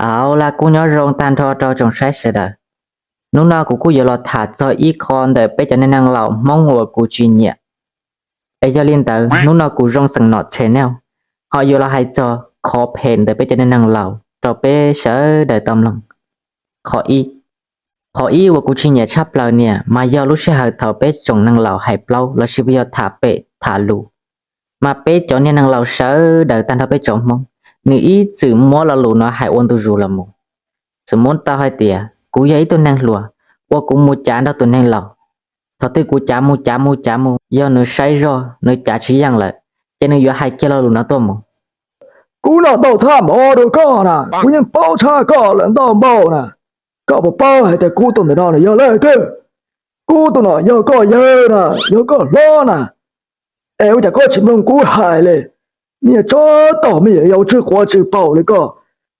Au las, kuv nyob zoo tag nrho rau tsoom saib sawv daws. Hnub no kuv kuj yuav los tham txog ib qho ntawm peb cov neeg laus Hmoob uas kuv tsis nyiam. Es yog li ntawd hnub no kuv Zoo Xeem Nom channel ho yuav los hais txog qhov phem ntawm peb cov neeg laus rau peb sawv daws tau mloog. Qhov ib, qhov ib uas kuv tsis nyiam tshaj plaws niam mas yog lub sij hawm thaum peb tsoom neeg laus hais plaub lossis yog tham pem tham lus, mas peb cov niag neeg laus sawv daws tag nrho peb tsoom Hmoob, nws ib txwm muab lo lus no hais ua ntu zus los mus. Xws li tau hais tias kuv yog ib tug neeg hluas uas kuv mus cav nrog tus neeg laus, thaum twg kuv cav mus cav mus cav mus, yog nws saib zoj nws cav tsis yeej lawm, ces nws yuav hais kiag lo lus no tuaj mus. Kuv noj ntau thaj mov rau koj na, kuv yeej paub tshaj koj lawm ntau npaum na. Koj puas paub hais tias kuv tus ntawm no yog leej twg? Kuv tus no yog koj yawg na, yog koj hlob na. Es ua cas koj tsis mloog kuv hais li? Niag tsov tom me nyuam yaus tsw quav tsw paum li koj,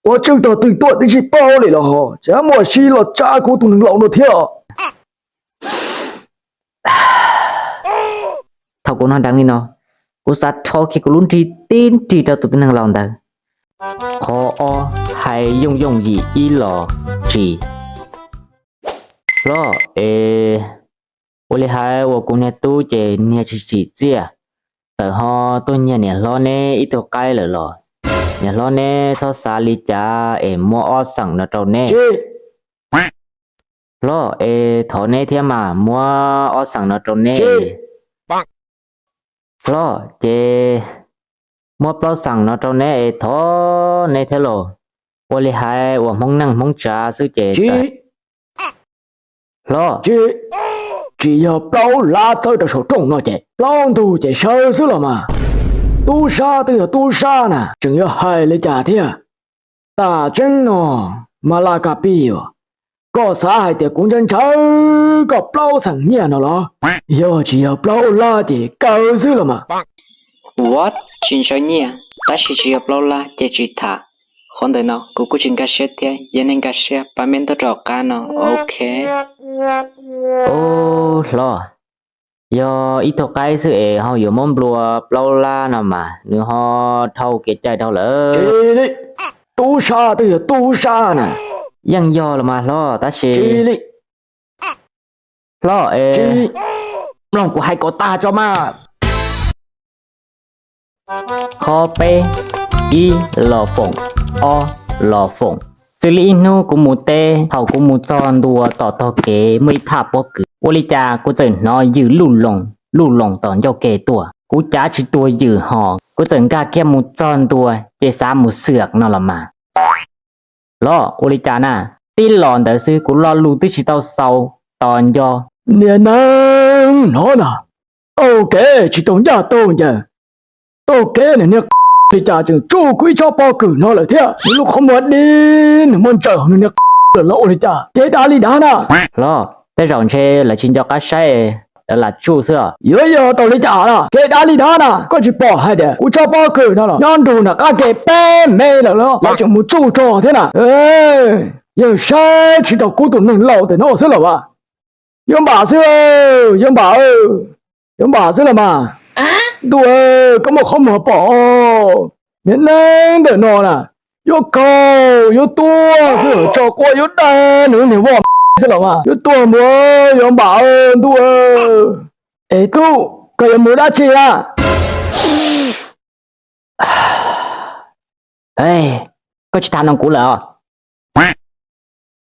quav tsw tog twg tuaj twb tsis paub li los ho tseem muaj siab los tsa kuv tus neeg laus no thiab. Thaum kuv hnov dheev li no, kuv xav rho kiag kuv lub nrig tib nrig rau tus tib neeg laus ntawd. Qhov ob, hais yooj yooj yim ib los tsis. Hlob, es ua li hais uas kuv niag tub ces niag tsis tsim txiaj, txawm ho tuaj nyiag niam hlob neb ib tug qaib lawm los niam hlob neb txhob xav li cas es muab ob xeem no rau neb. Hlob, es thov neb thiab mas muab ob xeem no rau neb. Hlob, ces muab plaub xeem no rau neb es thov neb thiab los. Ua li hais uas Hmoob neej Hmoob tsav xwb ces txawm. Hlob, tsis yog plaub lab txawb rau saum rooj no ces plaub ntug ces sawv xwb los mas. Tub sab twb yog tub sab na, tseem yuav hais li cas thiab? Tas tseeb no, mas laj kab pij os, koj xav hais tias kuv ntshaw ntshaw koj plaub xeem nyiaj no los? Yog tsis yog plaub lab ces kaw xwb los mas. Ua tsis ntshaw nyiaj tab sis tsis yog plaub lab ces tsis tham. Qhov ntawm no kuv kuj tsis nkag siab thiab, yog nej nkag siab pab meb ntaub rau qab no, ok. Ub, hlob, yog ib tug qaib xwb es ho yuav muab nplua plaub lab no mas nws ho dhau kev cai dhau lawm. Tub sab twb yog tub sab na. Yeej yog los mas hlob, tab sis hlob es mloog kuv hais kom tag tso mas. Qhov peb, ib los foom, ob los foom. Xws li ib hnub kuv mus teb, thaum kuv mus txog ntua tom tog kev muaj ib thaj pob kws, ua li cas kuv txawm hnov ywm luj loos luj loos tom ncauj ke tuaj. Kuv cav tsis tuag ywm hos kuv txawm nkag kiag mus txog ntua ces xav mus xwam no los mas. Hlob, ua li cas na? Tib los ntawd xwb kuv lo lus twb tsis tau xaus tos nco. Niag neeg no na, taug kev tsis tau ncaj tau ncees, taug kev nws niag li cas tseem tsuj kuv ib tsob pob kws no lawm thiab. Nws lub qhov muag dib nws muab ntsaws nws niag lawm los ua li cas, kev dav li dav na. Hlob, tej zaum ntshe lawv tsis nco qab saib, lawv lam tsuj xwb os. Yuav yog tau li cas na, kev dav li dav na, koj tsis pom hais tias kuv tsob pob kws no los nyob nrug nram qab ke peb mev lawm los lawv tseem mus tsuj rog thiab na. Yeej saib tsis taus kuv tus neeg laus ntawm no xwb los as. Yuav npam xwb, yuav npam, yuav npam xwb los mas. Ntuj, koj muaj qhov muag pom, niag neeg ntawm no na, yuav khaus yuav tuag xwb, tso quaj yuav dag nws niag voj xwb los mas. Yuav tuag mus, yuav npam, ntuj. Es tub, koj yuav mus dab tsi na? Koj tsis tham nrog kuv lawm os.